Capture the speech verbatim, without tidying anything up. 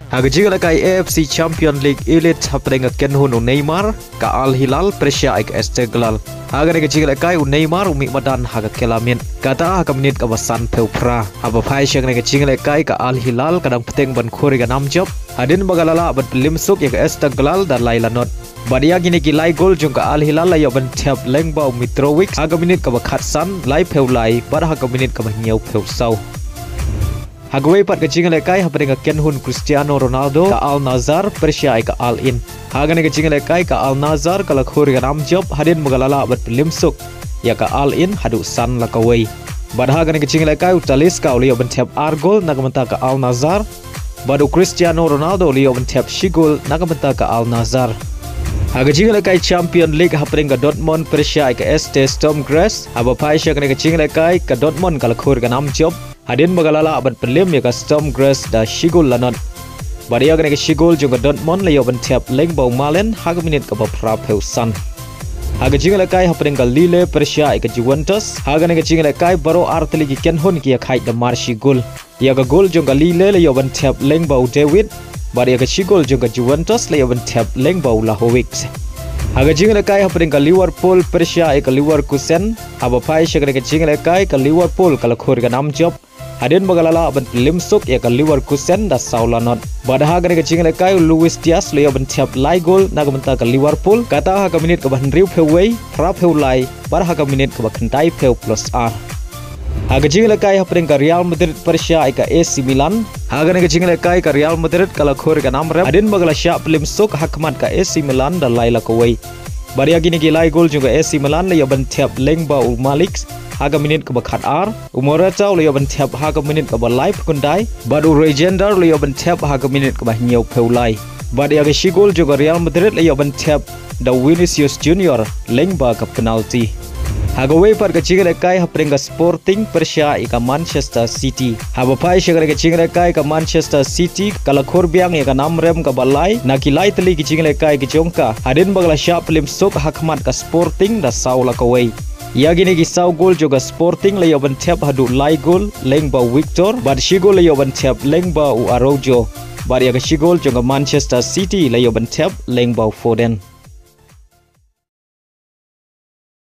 Ha ka jingïalehkai A F C Champion League Elite hapdeng ka kynhun u Neymar, ka Al Hilal pyrshah ïa ka Esteghlal. Ha kane ka jingïalehkai u Neymar u mih madan ha ka kylla miet, kata ha ka minit kaba sanphew phra. Haba phai sha kane ka jingïalehkai ka Al Hilal ka dang bteng ban khur ïa ka nam jop, hadien ba ka la lah ban pynlip suk ïa ka Esteghlal da lai lanot. Bad ïa kine ki lai gol jong ka Al Hilal la ïoh ban thep lyngba u Mitrovic ha ka minit kaba khatsan, laiphew lai, bad ha ka minit kaba hynñiewphew saw. Ha kawei pat ka jingïalehkai hapdeng ka kynhun Cristiano Ronaldo, ka Al Nassr pyrshah ïa ka Al Ain. Ha kane ka jingïalehkai ka Al Nassr ka la khur ïa ka nam jop hadien ba ka la lah ban pynlip suk ïa ka Al Ain haduh san la kawei. Bad ha kane ka jingïalehkai u Talisca u la ïoh ban thep ar gol na ka bynta ka Al Nassr, bad u Cristiano Ronaldo u la ïoh ban thep shi gol na ka bynta ka Al Nassr. Ha ka jingïalehkai Champion League hapdeng ka Dortmund pyrshah ïa ka S T Sturm Graz, haba phai sha kane ka jingïalehkai ka Dortmund ka la khur ïa ka nam jop hadien ba ka la lah ban pynlip ïa ka Sturm Graz da shi gol lanot. Bad ïa kane ka shi gol jong ka Dortmund la ïoh ban thep lyngba u Malen ha ka minit kaba phraphew san. Ha ka jingïalehkai hapdeng ka Lille pyrshah ïa ka Juventus, ha kane ka jingïalehkai baroh ar tylli ki kynhun ki ïakhaid da mar shi gol. Ïa ka gol jong ka Lille la ïoh ban thep lyngba u David, bad ïa ka shi gol jong ka Juventus la ïoh ban thep lyngba u Vlahovic. Ha ka jingïalehkai hapdeng ka Liverpool pyrshah ïa ka Leverkusen, haba phai sha kane ka jingïalehkai ka Liverpool ka la khur ïa ka nam jop hadien ba ka la lah ban pynlip suk ïa ka Leverkusen da saw lanot. Bad ha kane ka jingïalehkai u Luis Diaz u la ïoh ban thep lai gol na ka bynta ka Liverpool, kata ha ka minit kaba hynriewphew wei, phraphew lai, bad ha ka minit kaba khyndaiphew plus ar. Ha ka jingïalehkai hapdeng ka Real Madrid pyrshah ïa ka A C Milan, ha kane ka jingïalehkai ka Real Madrid ka la khur ïa ka nam rem hadien ba ka la shah pynlip suk ha khmat ka A C Milan da lai la kawei. Bad ïa kine ki lai gol jong ka A C Milan la ïoh ban thep lyngba u Malik ha ka minit kaba khatar, u Morata u la ïoh ban thep ha ka minit kaba laiphew khyndai, bad u Reijnders u la ïoh ban thep ha ka minit kaba hynñiewphew lai. Bad ïa ka shi gol jong ka Real Madrid la ïoh ban thep da u Vinicius Junior lyngba ka penalty. Ha kawei pat ka jingïalehkai hapdeng ka Sporting pyrshah ïa ka Manchester City, haba phai sha kane ka jingïalehkai ka Manchester City ka la khur biang ïa ka nam rem kaba lai na ki lai tylli ki jingïalehkai ki jong ka hadien ba ka la shah pynlip suk ha khmat ka Sporting da saw la kawei. Ïa kine ki saw gol jong ka Sporting la ïoh ban thep haduh lai gol lyngba u Victor, bad shi gol la ïoh ban thep lyngba u Araujo, bad ïa ka shi gol jong ka Manchester City la ïoh ban thep lyngba u Foden.